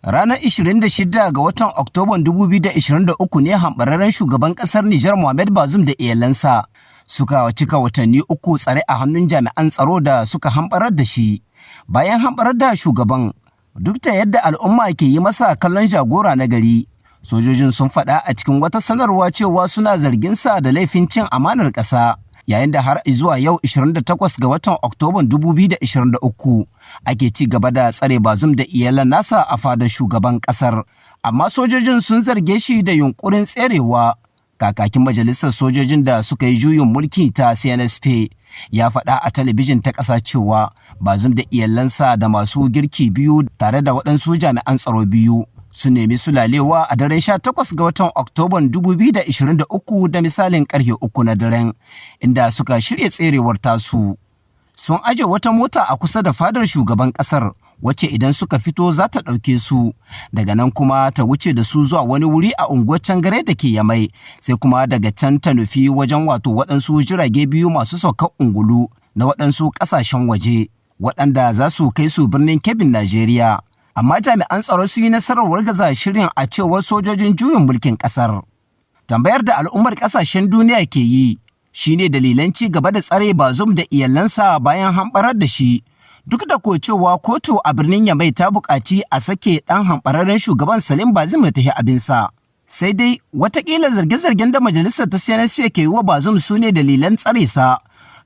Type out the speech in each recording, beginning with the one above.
Ranar 26 ga watan Oktoban 2023 ne hambararren shugaban kasar Nijar Mohamed Bazoum da iyalansa suka cika watanni 3 tsare a hannun jami'an tsaro da suka hambarar da shi. Bayan hambarar da shugaban, duk da yadda al'umma ke yi masa kallon jagora na gari, sojojin sun faɗa a cikin wata sanarwa cewa suna zargin sa da laifin cin amanar ƙasa. Yayin da har zuwa yau 28 ga watan Oktoban 2023 ake ci gaba da tsare Bazum da iyalan nasa a fadar shugaban kasar. Amma sojojin sun zarge shi da yunkurin tserewa. Kakakin majalisar sojojin da suka yi juyin mulki ta CNSP ya faɗa a talabijin ta ƙasa cewa Bazum da iyalansa da masu girki biyu tare da waɗansu jami'an tsaro biyu su nemi sulalewa a daren 18 ga watan Oktoban 2023 da misalin karfe 3 na daren, inda suka shirya tserewar tasu. Sun aje wata mota a kusa da fadar shugaban kasar, wacce idan suka fito za ta ɗauke su, daga nan kuma ta wuce da su zuwa wani wuri a unguwar Cangare da ke Yamai, sai kuma daga can ta nufi wajen wato waɗansu jirage biyu masu saukar ungulu na waɗansu ƙasashen waje, waɗanda za su kai su birnin Kebbin, Najeriya. Amma jami'an tsaro sun yi nasarar wargaza shirin, a cewar sojojin juyin mulkin kasar. Tambayar da al'ummar kasashen duniya ke yi shine dalilan ci gaba da tsare Bazum da iyalansa bayan hamɓarar da shi. Duk da ko cewa kotu a birnin Yamai ta buƙaci a sake ɗan hamɓararren shugaban Salim Bazum ya tafi abinsa. Sai dai watakila zarge-zargen da majalisar ta CNSP ke yi wa Bazum su ne dalilan tsare sa,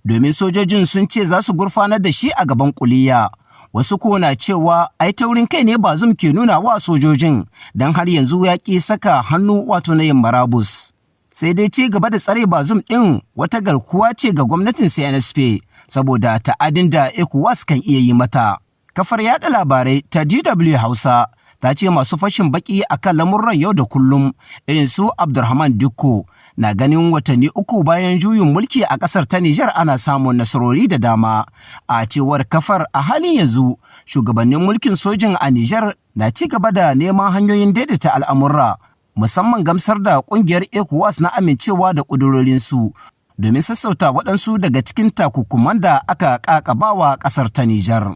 domin sojojin sun ce za su gurfanar da shi a gaban kuliya. Wasu ko na cewa ai taurin kai ne Bazum ke nuna wa sojojin, don har yanzu ya ƙi saka hannu wato na yin marabus. Sai dai ci gaba da tsare Bazum ɗin wata garkuwa ce ga gwamnatin CNSP saboda ta'adin da ECOWAS kan iya yi mata. Kafar yada labarai ta DW Hausa ta ce masu fashin baki akan lamurran yau da kullum irin su Abdulrahman Dikko na ganin watanni 3 bayan juyin mulki a kasar ta Nijar ana samun nasarori da dama. A cewar kafar, a halin yanzu shugabannin mulkin sojin a Nijar na ci gaba da neman hanyoyin daidaita al'amurra, musamman gamsar da kungiyar ECOWAS na amincewa da ƙudurorinsu domin sassauta waɗansu daga cikin takunkuman da aka ƙaƙabawa ƙasar ta Nijar.